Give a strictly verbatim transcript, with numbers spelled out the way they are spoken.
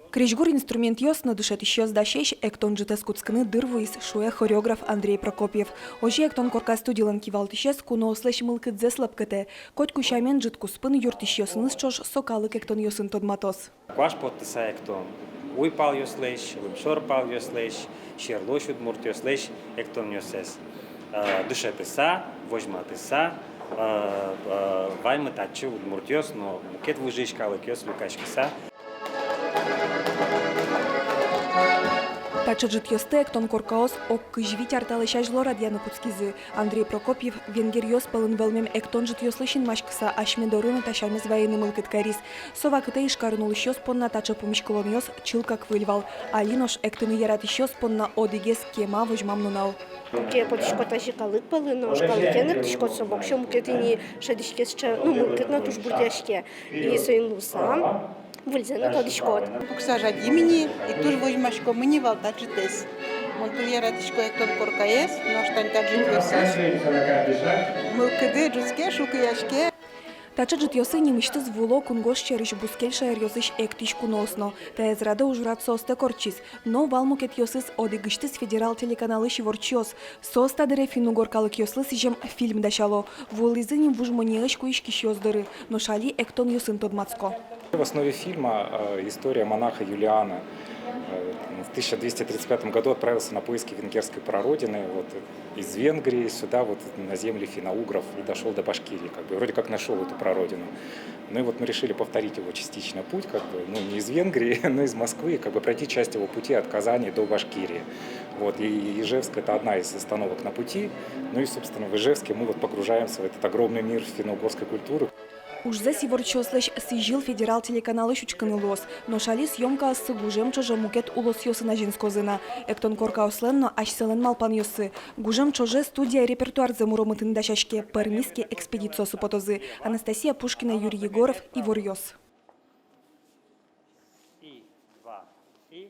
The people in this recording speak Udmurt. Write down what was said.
Крезьгур инструментъёс но дышетӥсьёс дасесь эктон ӝытэз кутскыны дыр вуиз, шуэ хореограф Андрей Прокопьев. Озьы эктон корка студилэн кивалтӥсез куноослэсь мылкыдзэс лӧпкетэ. Котьку сямен, ӝыт куспын юрттӥсьёсыныз ӵош со калык эктонъёсын тодматоз. Куаш поттыса эктон уйпалъёслэсь, лымшор палъёслэсь, сьӧрлуысь удмуртъёслэсь эктонъёссэс, э, дышетыса, возьматыса, э, э, ваньмы татчы удмуртъёс но мукет выжыысь калыкъёс люкаськыса. Таӵе ӝытъёсты эктон коркаос ог кызь вить ар талэсь азьло радъяны кутскизы. Андрей Прокопьев венгеръёс пӧлын вӧлмем эктон ӝытъёслы синмаськыса асьме доры но та сямез вайыны мылкыд кариз. Со вакытэ Ижкарын улӥсьёс понна таӵе пумиськылонъёс чылкак выль вал. Али нош эктыны яратӥсьёс понна одӥгез кема возьмам нунал. Куке потӥськод тазьы калык пӧлы, нош калыкен эктӥськод, со воксё мукет ини шӧдӥське сыӵе, ну, мылкыд но туж бурдъяське. И соин луыса выльзэ но тодӥськод. Пукса жадим ини, и туж возьмаськом ини вал та ӝытэз. Мон туж яратӥсько эктон коркаез, нош тани та ӝытъёсыз. Мылкыды ӝутске, шуккияське. Таӵе ӝытъёсы нимысьтыз вуыло кунгож сьӧрысь бускель шаеръёсысь эктӥсь куноос но. Таяз радэ ужрад соостэк ортчиз. Но вал мукетъёсыз, одӥгысьтыз федерал телеканалысь иворчиос. Соос та дыре финн-угор калыкъёслы сӥзем фильм дасяло. Вуылӥзы ни Вуж Моньяысь куиськисьёс доры, нош али эктонъёсын тодматско. В основе фильма, э, история монаха Юлиана. Э, в тысяча двести тридцать пятом году отправился на поиски венгерской прародины, вот, из Венгрии сюда, вот, на земли финно-угров, и дошёл до Башкирии. Как бы, вроде как нашёл эту прародину. Ну и вот мы решили повторить его частично путь, как бы, ну, не из Венгрии, но из Москвы, и как бы пройти часть его пути от Казани до Башкирии. Вот, и Ижевск — это одна из остановок на пути. Ну и, собственно, в Ижевске мы вот погружаемся в этот огромный мир финно-угорской культуры. Ужзэс иворчиослэсь сӥзьыл федерал телеканалысь учкыны луоз. Нош али съёмкаоссы гужем ӵоже мукет улосъёсын азинскозы на. Эктон коркаослэн но асьсэлэн малпанъёссы. Гужем ӵоже студия репертуарзэ муромытыны дасяське, пӧрмиз ке, экспедициосы потозы. Анастасия Пушкина, Юрий Егоров, «Иворъёс».